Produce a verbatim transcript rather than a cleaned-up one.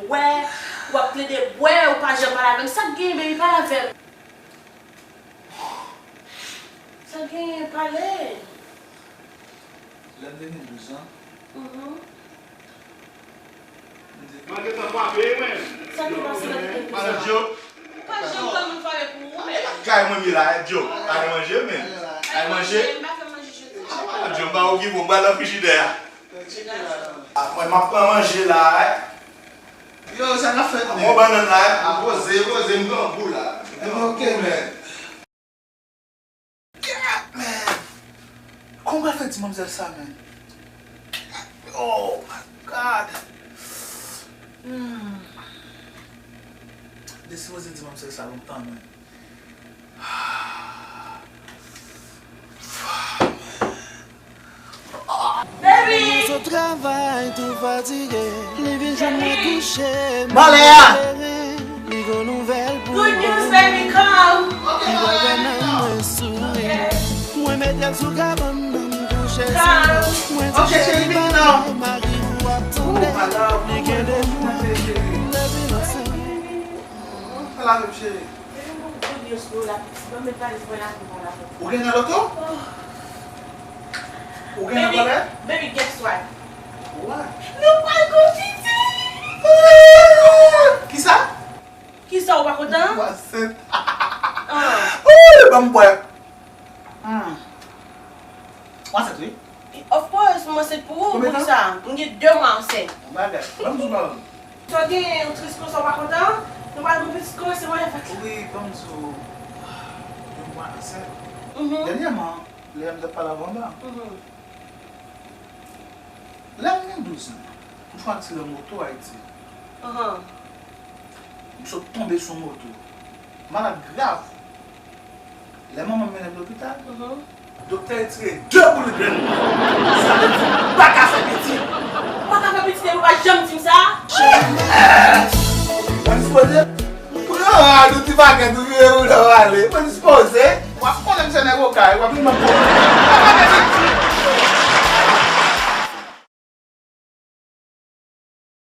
bwè, w ap plede bwè, ou pa janm pale avè m. Sa k genyen, baby, pale avè m. Sa k genyen, pale. Lè m te gen douz an, mhm. Mwen gentan frape, mwen. Sa ki pase lè m te gen douz an? Madan Djo. Ou pa janm fè moun frape pou ou. Kay mwen ye la, Djo. Ale manje, men. Ale manje. M pa fè manje jodi. Ah, Djo, m pa okipe w, m pral nan frijidè a. Ah, mwen, m ap pran manje la, eh. Yo, sa n ap fè, ah, men? Mwen bannann la, eh. Ah, poze, poze, m grangou la. Ok, men. God, man. Kòman w pral fè di manmzèl sa, man? Oh my God. Hmm. M te sipoze di manmzèl sa lontan, man. Baby! Sot travay tou fatige, li vin jwenn mwen kouche, malere. Li gon nouvèl pou mwen. Good news, baby, come. Li wè nan mwen souri. Mwen mete l sou kabann nan, m kouche sou li. Mwen di cheri, vin non. Mari ou ap tande. Li kenbe m depi nan sen. Pale avè m, cheri. Baby, m gon good news pou ou la, pitit. Ban m met valiz mwen la pou m pale avè w. Ou genyen loto? Oh. Ou genyen vòlè? Baby, baby, guess what? What? Nou pral gon pitit! Kisa? Kisa, ou pa kontan? Ou ansent. Ah. Ooh, ban m bwè. Hmm. Ou ansent, wi. Of course, m ansent pou ou, poukisa? M gen de mwa ansent. Bon bagay. Ban m di w, ban m. Sa w genyen, ou tris konsa, ou pa kontan? Nou pral gon pitit, kòmanse manje fatra. Wi, ban m di w. De mwa ansent. Mhm. Dènyèman, lè m t ap pale avè w la. Mhm. Lè m gen douz an, m chwazi lè moto Ayiti. Ahan. M sot tonbe sou moto. Malad grav. Lè manman m mennen m lopital, mhm, doktè retire de boul grenn nan. Sa vle di, m pa ka fè pitit. Ou pa ka fè pitit epi ou pa janm di m sa? Mwen dispoze, m pran rad ou ti pakèt ou vire bouda w ale. Mwen dispoze. W ap konnen m se nèg okay, w ap vin ban m pwoblèm. M pa ka fè pitit.